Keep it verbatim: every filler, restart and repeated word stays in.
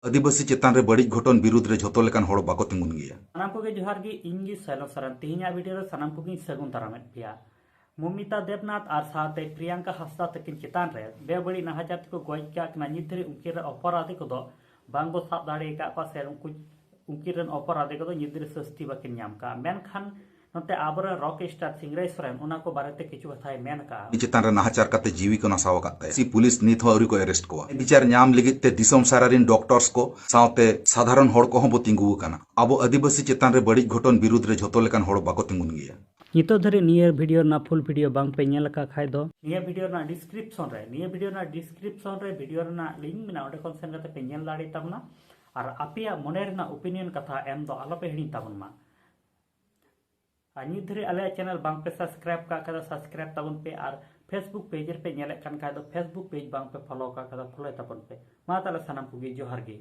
ᱟᱹᱫᱤᱵᱟᱹᱥᱤ ᱪᱮᱛᱟᱱ ᱨᱮ ᱵᱟᱹᱲᱤᱡ ᱜᱷᱚᱴᱚᱱ ᱵᱤᱨᱩᱫᱽ ᱨᱮ ᱡᱷᱚᱛᱚ ᱞᱮᱠᱟᱱ ᱦᱚᱲ ᱵᱟᱠᱚ ᱛᱤᱸᱜᱩᱱ ᱜᱮᱭᱟ᱾ ᱥᱟᱱᱟᱢ ᱠᱚᱜᱮ ᱡᱚᱦᱟᱨ ᱜᱮ, ᱤᱧ ᱜᱮ ᱥᱟᱭᱞᱚ ᱥᱚᱨᱮᱱ᱾ ᱛᱮᱦᱮᱧᱟᱜ ᱵᱷᱤᱰᱤᱭᱳ ᱨᱮ ᱥᱟᱱᱟᱢ ᱠᱚᱜᱮᱧ ᱥᱟᱹᱜᱩᱱ ᱫᱟᱨᱟᱢᱮᱫ ᱯᱮᱭᱟ᱾ ᱢᱚᱢᱤᱛᱟ ᱫᱮᱵᱽᱱᱟᱛᱷ ᱟᱨ ᱥᱟᱶᱛᱮ ᱯᱨᱤᱭᱟᱝᱠᱟ ᱦᱟᱸᱥᱫᱟ ᱛᱟᱹᱠᱤᱱ ᱪᱮᱛᱟᱱ ᱨᱮ ᱵᱮᱵᱟᱹᱲᱤᱡ ᱱᱟᱦᱟᱪᱟᱨ ᱛᱮᱠᱚ ᱜᱚᱡ ᱠᱟᱜ ᱠᱤᱱᱟ᱾ ᱱᱤᱛ ᱫᱷᱟᱹᱨᱤᱡ ᱩᱱᱠᱤᱱ ᱨᱮᱱ ᱚᱯᱚᱨᱟᱫᱷᱤ ᱠᱚᱫᱚ ᱵᱟᱝ ᱠᱚ ᱥᱟᱵ ᱫᱟᱲᱮ ᱟᱠᱟᱫ ᱠᱚᱣᱟ ᱥᱮ ᱩᱱᱠᱩ, ᱩᱱᱠᱤᱱ ᱨᱮᱱ ᱚᱯᱚᱨᱟᱫᱷᱤ ᱠᱚᱫᱚ ᱱᱤᱛ ᱫᱷᱟᱹᱨᱤᱡ ᱥᱟᱹᱥᱛᱤ ᱵᱟᱹᱠᱤᱱ ᱧᱟᱢ ᱠᱟᱜᱼᱟ᱾ ᱢᱮᱱᱠᱷᱟᱱ ᱱᱚᱛᱮ ᱟᱵᱚᱨᱮᱱ ᱨᱚᱠ ᱥᱴᱟᱨ ᱥᱤᱝᱨᱟᱭ ᱥᱚᱨᱮᱱ ᱚᱱᱟ ᱠᱚ ᱵᱟᱨᱮᱛᱮ ᱠᱤᱪᱷᱩ ᱠᱟᱛᱷᱟᱭ ᱢᱮᱱ ᱟᱠᱟᱫᱼᱟ᱾ ᱩᱱᱤ ᱪᱮᱛᱟᱱ ᱨᱮ ᱱᱟᱦᱟᱪᱟᱨ ᱠᱟᱛᱮ ᱡᱤᱣᱤ ᱠᱚ ᱱᱟᱥᱟᱣ ᱟᱠᱟᱫ ᱛᱟᱭᱟ᱾ ᱥᱤ ᱯᱩᱞᱤᱥ ᱱᱤᱛ ᱦᱚᱸ ᱟᱹᱣᱨᱤ ᱠᱚ ᱮᱨᱮᱥᱴ ᱠᱚᱣᱟ᱾ ᱵᱤᱪᱟᱨ ᱧᱟᱢ ᱞᱟᱹᱜᱤᱫ ᱛᱮ ᱫᱤᱥᱚᱢ ᱥᱟᱨᱟ ᱨᱤᱱ ᱰᱚᱠᱴᱚᱨᱥ ᱠᱚ ᱥᱟᱶᱛᱮ ᱥᱟᱫᱷᱟᱨᱚᱱ ᱦᱚᱲ ᱠᱚᱦᱚᱸ ᱵᱚ ᱛᱤᱸᱜᱩ ᱟᱠᱟᱱᱟ᱾ ᱟᱵᱚ ᱟᱹᱫᱤᱵᱟᱹᱥᱤ ᱪᱮᱛᱟᱱ ᱨᱮ ᱵᱟᱹᱲᱤᱡ ᱜᱷᱚᱴᱚᱱ ᱵᱤᱨᱩᱫᱽ ᱨᱮ ᱡᱷᱚᱛᱚ ᱞᱮᱠᱟᱱ ᱦᱚᱲ ᱵᱟᱠᱚ ᱛᱤᱸᱜᱩᱱ ᱜᱮᱭᱟ᱾ ᱱᱤᱛᱚᱜ ᱫᱷᱟᱹᱨᱤᱡ ᱱᱤᱭᱟᱹ ᱵᱷᱤᱰᱤᱭᱳ ᱨᱮᱱᱟᱜ ᱯᱷᱩᱞ ᱵᱷᱤᱰᱤᱭᱳ ᱵᱟᱝ ᱯᱮ ᱧᱮᱞ ᱟᱠᱟᱫ ᱠᱷᱟᱡ ᱫᱚ, ᱱᱤᱭᱟᱹ ᱵᱷᱤᱰᱤᱭᱳ ᱨᱮᱱᱟᱜ ᱰᱤᱥᱠᱨᱤᱯᱥᱚᱱ ᱨᱮ, ᱱᱤᱭᱟᱹ ᱵᱷᱤᱰᱤᱭᱳ ᱨᱮᱱᱟᱜ ᱰᱤᱥᱠᱨᱤᱯᱥᱚᱱ ᱨᱮ ᱵᱷᱤᱰᱤᱭᱳ ᱨᱮᱱᱟᱜ ᱞᱤᱝᱠ ᱢᱮᱱᱟᱜᱼᱟ, ᱚᱸᱰᱮ ᱠᱷᱚᱱ ᱥᱮᱱ ᱠᱟᱛᱮ ᱯᱮ ᱧᱮᱞ ᱫᱟᱲᱮ ᱛᱟᱵᱚᱱᱟ᱾ ᱟᱨ ᱟᱯᱮᱭᱟᱜ ᱢᱚᱱᱮ ᱨᱮᱱᱟᱜ ᱳᱯᱤᱱᱤᱭᱚᱱ ᱠᱟᱛᱷᱟ ᱮᱢ ᱫᱚ ᱟᱞᱚ ᱯᱮ ᱦᱤᱲᱤᱧ ᱛᱟᱵᱚᱱ ᱢᱟ᱾ ᱟᱨ ᱱᱤᱛ ᱫᱷᱟᱹᱨᱤᱡ ᱟᱞᱮᱭᱟᱜ ᱪᱮᱱᱮᱞ ᱵᱟᱝ ᱯᱮ ᱥᱟᱵᱥᱠᱨᱟᱭᱤᱵ ᱠᱟᱜ ᱠᱷᱟᱡ ᱫᱚ ᱥᱟᱵᱥᱠᱨᱟᱭᱤᱵ ᱛᱟᱵᱚᱱ ᱯᱮ, ᱟᱨ ᱯᱷᱮᱥᱵᱩᱠ ᱯᱮᱡᱽ ᱨᱮᱯᱮ ᱧᱮᱞᱮᱫ ᱠᱟᱱ ᱠᱷᱟᱡ ᱫᱚ ᱯᱷᱮᱥᱵᱩᱠ ᱯᱮᱡᱽ ᱵᱟᱝ ᱯᱮ ᱯᱷᱚᱞᱳ ᱠᱟᱜ ᱠᱷᱟᱡ ᱫᱚ ᱯᱷᱚᱞᱳᱭ ᱛᱟᱵᱚᱱ ᱯᱮ᱾ ᱢᱟ ᱛᱟᱦᱞᱮ ᱥᱟᱱᱟᱢ ᱠᱚᱜᱮ ᱡᱚᱦᱟᱨ ᱜᱮ᱾